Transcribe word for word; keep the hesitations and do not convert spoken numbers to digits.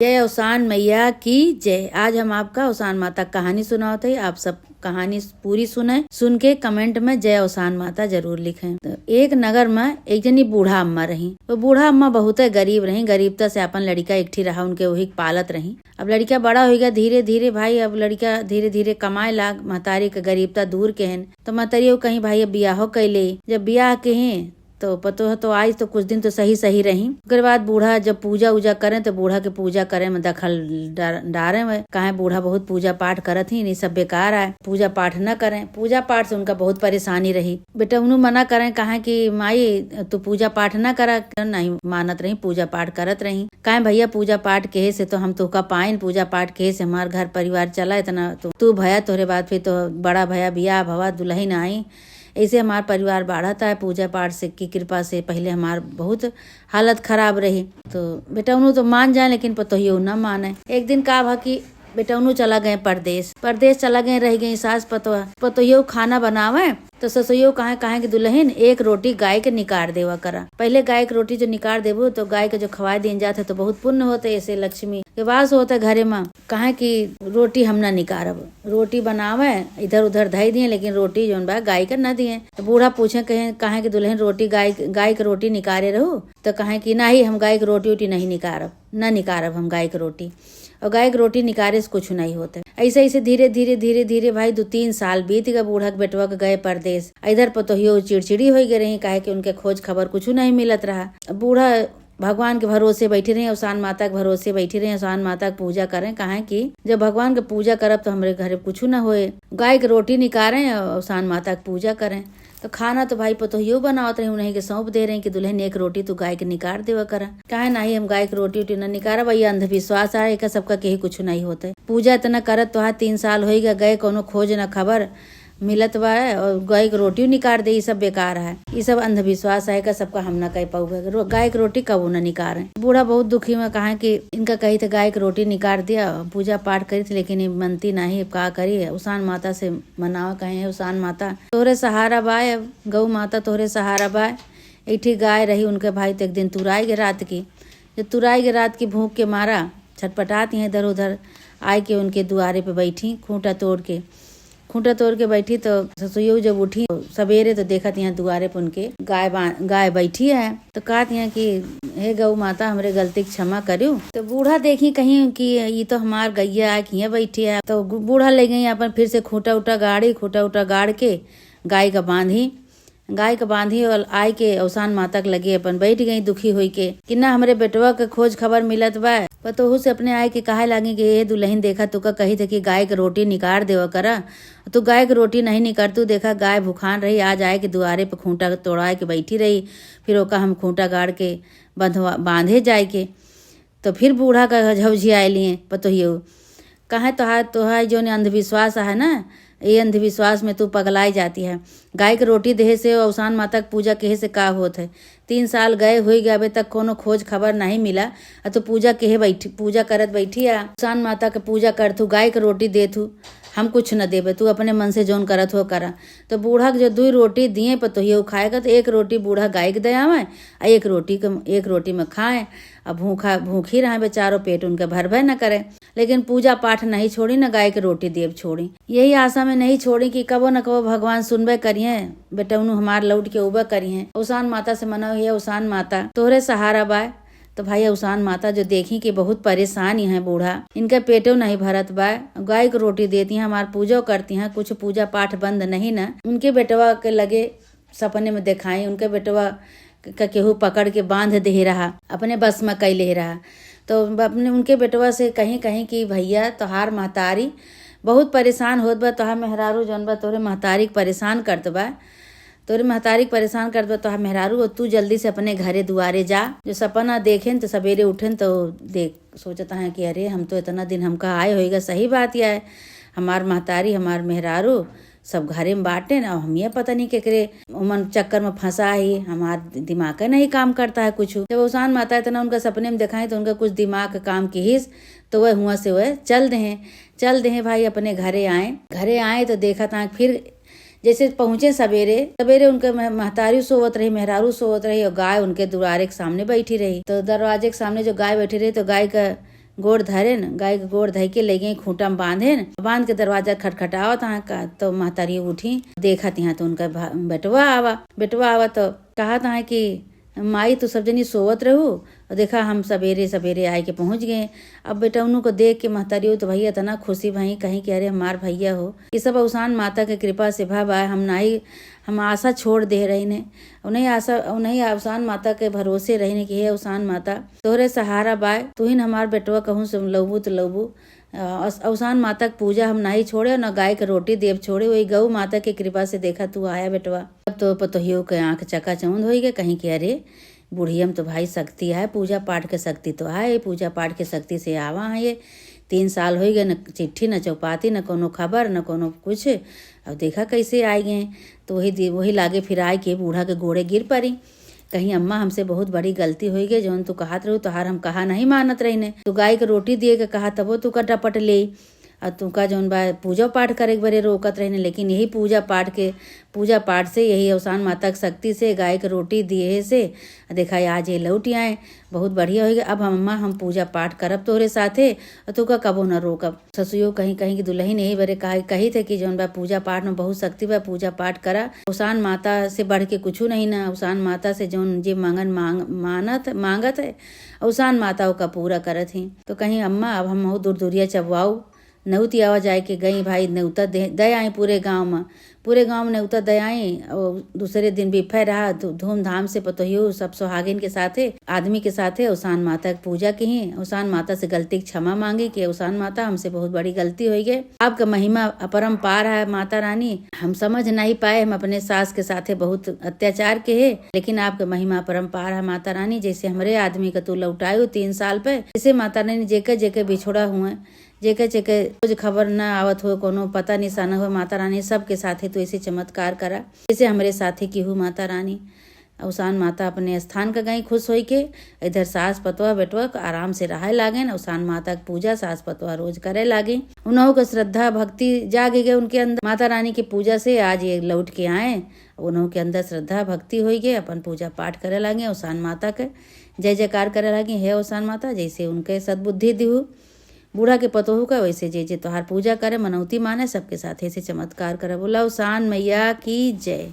जय अवसान मैया की जय। आज हम आपका अवसान माता क कहानी सुनावत हई। आप सब कहानी पूरी सुने, सुन के comment में जय अवसान माता जरूर लिखें। तो एक नगर में एक जनी बूढ़ा अम्मा रही। वो बूढ़ा अम्मा बहुते गरीब रही, गरीबता से अपन लड़िका एक ठी रहा, उनके वही पालत रही। अब लड़िका बड़ा होइ गया धीरे धीरे भाई, अब लड़िका धीरे धीरे कमाए लाग, महतारी के गरीबता दूर के हन। तो महतारी कहीं भाई अब बियाहो कैले, जब बियाह के हैं तो पतोह तो आई तो कुछ दिन तो सही सही रही। ओकरे बाद बूढ़ा जब पूजा उजा करें तो बूढ़ा के पूजा करे में दखल डार-, डारे में, काहे बूढ़ा बहुत पूजा पाठ करत ही, ई सब बेकार आए, पूजा पाठ न करें। पूजा पाठ से उनका बहुत परेशानी रही। बेटौनू मना करें, काहे कि माई तू पूजा पाठ न करा, नहीं मानत रही, पूजा पाठ करत रही। काहे भैया पूजा पाठ केहे से तो हम तोहका पाइन, पूजा पाठ केहे से हमार घर परिवार चला, इतना तो तू भया तोहरे बाद फिर तो बड़ा भया बियाह भवा दुल्हन आई, ऐसे हमार परिवार बाढ़त है। पूजा पाठ से की कृपा से पहिले हमार बहुत हालत खराब रही। तो बेटौनू तो मान जाए लेकिन पतोहियो न माने। एक दिन का भा कि बेटौनू चला गए परदेस, परदेस चला गए, रह गई सास पतोह। पतोहियो खाना बनावे तो ससुइयो कहे, कहे कि दुल्हन एक रोटी गाय के निकार देवा करा। पहिले गाय के रोटी जो निकार देबू तो गाय के जो खवाए दिन जात है तो बहुत पुण्य होत है, ऐसे लक्ष्मी के वास होत है घरे में। कहे कि रोटी हम ना निकारब, रोटी बनावे, इधर उधर धई दिए, लेकिन रोटी जौन बा गाय के ना दिए। तो बूढ़ा पूछे, कहे, "काहे कि दुल्हन रोटी गाय, गाय के रोटी निकारे रहू?" तो कहे कि, "नाही, हम गाय के रोटी उटी नहीं निकारब, ना निकारब हम गाय के रोटी।" और गाय के रोटी निकारे से कुछ नहीं होते। ऐसे, ऐसे धीरे, धीरे, धीरे, धीरे भाई दो तीन साल बीत गए, बूढ़ा के बेटवा के गए परदेस। इधर पतोहियो चिड़चिड़ी होइ गए रही, काहे कि उनके खोज खबर कुछ नहीं मिलत रहा। बूढ़ा भगवान के भरोसे बैठी रही, अवसान माता के भरोसे बैठी रही, अवसान माता के पूजा करें, काहे कि जब भगवान के पूजा करब तो हमरे घरे कुछ न होए। गाय के रोटी निकारें, अवसान माता के पूजा करें। तो खाना तो भाई पतोहियो बनावत रही, उन्हीं के सौंप दे रही कि दुल्हन एक रोटी तू गाय के निकार देवा करा। काहे नाही हम गाय के रोटी उटी न निकारब, ये अंधविश्वास है, एका सबका केही कुछ नहीं होते। पूजा इतना करत तोहार तीन साल होई गए, गए कोनो खोज न खबर मिलत बा, और गाय के रोटी निकार दे, ई सब बेकार है, ई सब अंधविश्वास है, एका सबका हम ना कह पाऊबे। रो-, गाय के रोटी कबो ना निकारे। बूढ़ा बहुत दुखी में कहा कि इनका कही थे गाय के रोटी निकार दिया, पूजा पाठ करी थी, लेकिन ये मनती नाही, अब का करी, अवसान माता से मनावा कहे, "हे अवसान माता, तोहरे सहारा बा, अब गौ माता तोहरे सहारा बा।" एक ठी गाय रही उनके भाई, तो एक दिन तुराई गे रात की। जब तुराई गे रात की भूख के मारा छटपटात यहाँ इधर उधर आए के उनके दुआरे पे बैठी, खूंटा तोड़ के। खूंटा तोड़ के बैठी तो ससुइयो जब उठी सवेरे तो देखत यहाँ दुआरे पे उनके गाय बा-, गाय बैठी है। तो कहत यहाँ कि, "हे गौ माता, हमरे गलती के क्षमा करियो।" तो बूढ़ा देखी कहीं कि ई तो हमार गैया है, कि यहाँ बैठी है। तो गु-, बूढ़ा ले गई अपन फिर से खूंटा उटा गाड़ी, खूंटा उटा गाड़ के गाय का बांधी। गाय के बांधी और आय के अवसान माता के लगे अपन बैठ गई दुखी होई के कि ना हमरे बेटवा के खोज खबर मिलत बा। पतोहू से अपने आय के कहे लागी कि, "ए दुल्हन, देखा, तू का कही थे कि गाय के रोटी निकार देवा करा, तू गाय के रोटी नहीं निकार, तू देखा गाय भुखान रही, आज आय के दुआरे पे खूंटा तोड़ाए के बैठी रही, फिर ओका हम खूंटा गाड़ के बंधवा-, बांधे जाए के।" तो फिर बूढ़ा का झौझियाए लिए पतोहियो, "कहे तोहार, तोहार जौन अंधविश्वास है ना, ये अंधविश्वास में तू पगलाए जाती है। गाय के रोटी देहे से, अवसान माता के पूजा केहे से का होत है? तीन साल गए हुई गए, अबे तक कोनो खोज खबर नहीं मिला, आ तू पूजा केहे बैठी, पूजा करत बैठी आ, अवसान माता के पूजा करत हूँ, गाय के रोटी देत हूँ, हम कुछ न देबे, तू अपने मन से जौन करत हो करा।" तो बूढ़ा के जो दुई रोटी दिए पतोहियो खाए का, तो एक रोटी बूढ़ा गाय के दे आवे, आ एक रोटी के, एक रोटी में खाए, आ भूखा, भूखी रहे बेचारो, पेट उनके भरबे न करे। लेकिन पूजा पाठ नहीं छोड़ी, न गाय के रोटी देब छोड़ी। यही आशा में नहीं छोड़ी कि कबो न कबो भगवान सुनबे करिहें, बेटौनू हमार लौट के उबे करिहें। अवसान माता से मना हुई, "अवसान माता, तोहरे सहारा बा।" तो भाई अवसान माता जो देखी कि बहुत परेशान ही है बूढ़ा, इनके पेटो नहीं भरत बा, गाय के रोटी देती हैं, हमार पूजो करती हैं, कुछ पूजा पाठ बंद नहीं न। उनके बेटवा के लगे सपने में देखाई, उनके बेटवा क-, केहू पकड़ के बांध दे रहा, अपने बस में कैले रहा। तो अपने उनके बेटवा से कहीं, कहीं कि, "भैया, तोहार महतारी बहुत परेशान होत बा, तोहार मेहरारू जौन बा, तोहरे महतारी के परेशान करत बा, तोहरे महतारी के परेशान करत बा तोहार मेहरारू, और तू जल्दी से अपने घरे दुआरे जा।" जो सपना देखेन तो सवेरे उठेन तो देख, सोचत हैं कि अरे, हम तो इतना दिन हमका आए होइगा, सही बात या है, हमार महतारी, हमार मेहरारू सब घरे में बाटेन, अब हम ये पता नहीं केकरे ओमन चक्कर में फंसा ही, हमार दिमाग नहीं काम करता है कुछ। जब अवसान माता इतना उनका सपने में देखाई तो उनका कुछ दिमाग काम किहिस, तो वह हुआ से वह चल देहें, चल देहें भाई अपने घरे आए। घरे आए तो देखत हैं फिर जैसे पहुँचे सवेरे, सवेरे उनके मह-, महतारी सोवत रही, मेहरारू सोवत रही और गाय उनके दुआरे के सामने बैठी रही। तो दरवाजे के सामने जो गाय बैठी रही तो गाय का गोड़ धरेन, गाय के गोड़ धइ के ले गई, खूंटा में बांधेन। बांध के दरवाजा खटखटावत हैं का, तो महतारी उठी, देखत हैं तो उनका भा-, बेटवा आवा। बेटवा आवा तो कहत हैं कि माई, तू सब जनी सोवत रहू, और देखा, हम सबेरे सबेरे आए के पहुँच गए। अब बेटौनू को देख के महतारियो तो भैया इतना खुशी भई, कहीं कि अरे हमार भैया हो। ये सब अवसान माता के कृपा से भा बा, हम नाई, हम आशा छोड़ दे रही ने। उन्हीं आशा, उन्हीं अवसान माता के भरोसे रही ने कि हे अवसान माता, तोहरे सहारा बाय, तू ही न हमार बेटवा कहूँ से लौबू तो लौबू। अ, अस-, अवसान माता के पूजा हम नाई छोड़े, न गाय के रोटी देब छोड़े, वही गौ माता के कृपा से देखा तू आया बेटवा। तब तो पतोहियो के आँख चकाचौंध होई गए, कहीं कि अरे बुढ़िया में तो भाई शक्ति है, पूजा पाठ के शक्ति तो है, पूजा पाठ के शक्ति से आवा है ये। तीन साल होई गए, न चिट्ठी, न चौपाती, न कोनो खबर, न कोनो कुछ। अब देखा कैसे आए गए, तो वही दि-, वही लागे फिर आए के बूढ़ा के गोड़े गिर पड़ी। कहीं अम्मा, हमसे बहुत बड़ी गलती होई गई, जौन तू कहत रहू तोहार हम कहा नहीं मानत रही ने। तू गाय के रोटी दिए के कहा तबो तू का डपट ले, और तू का जौन बा पूजा पाठ करे के बरे रोकत रही ने, लेकिन यही पूजा पाठ के, पूजा पाठ से, यही अवसान माता के शक्ति से गाय के रोटी दिए से देखा आज ये लौट आए। बहुत बढ़िया होई गए। अब हम अम्मा, हम पूजा पाठ करब तोहरे साथे, और तू का कबो न रोकब। ससुयो कहीं कहीं कि दुल्हन यही बरे कहा, कही थे कि जौन बा पूजा पाठ में बहुत शक्ति बा, पूजा पाठ करा। अवसान माता से बढ़ के कुछ नहीं ना, अवसान माता से जौन जे मांगन मांग, मानत, मांगत है, अवसान माता ओका पूरा करत ही। तो कहीं अम्मा, अब हम दूर दूरिया चबवाऊ, नेउती आवा जाए के गई भाई, नेउता दे, दे आई पूरे गांव में, पूरे गांव में नेउता दे आई। और दूसरे दिन बिफे रहा, धू-, धूमधाम से पतोहियो सब सुहागिन के साथे, आदमी के साथे अवसान माता के पूजा की ही, अवसान माता से गलती के क्षमा मांगी कि अवसान माता, हमसे बहुत बड़ी गलती होई गई। आपके महिमा अपरंपार है माता रानी, हम समझ नहीं पाए, हम अपने सास के साथे बहुत अत्याचार के है, लेकिन आपके महिमा अपरंपार है माता रानी। जैसे हमरे आदमी का तू लौटायो तीन साल पे, जैसे माता रानी जेके जेके बिछोड़ा हुए, जेके जेके खोज खबर न आवत हो, कोनो पता निशाना हो, माता रानी सबके साथे तू ऐसे चमत्कार करा, जैसे हमरे साथे की हो माता रानी। अवसान माता अपने स्थान का गई खुश होई के, इधर सास पतवा बेटवा क आराम से रहे लागेन। अवसान माता के पूजा सास पतवा रोज करे लागे। उन्हों के श्रद्धा भक्ति जाग गए उनके अंदर। माता रानी की पूजा से आज ये लौट के आए, उन्हों के अंदर श्रद्धा भक्ति होई गए, अपन पूजा पाठ करे लागे, अवसान माता के जय जयकार करे लागे, हे अवसान माता, जैसे उनके सद्बुद्धि दिहु बूढ़ा के पतोहू का, वैसे जे जे तोहार पूजा करे, मनौती माने, सबके साथे से चमत्कार करे। बोला अवसान मैया की जय।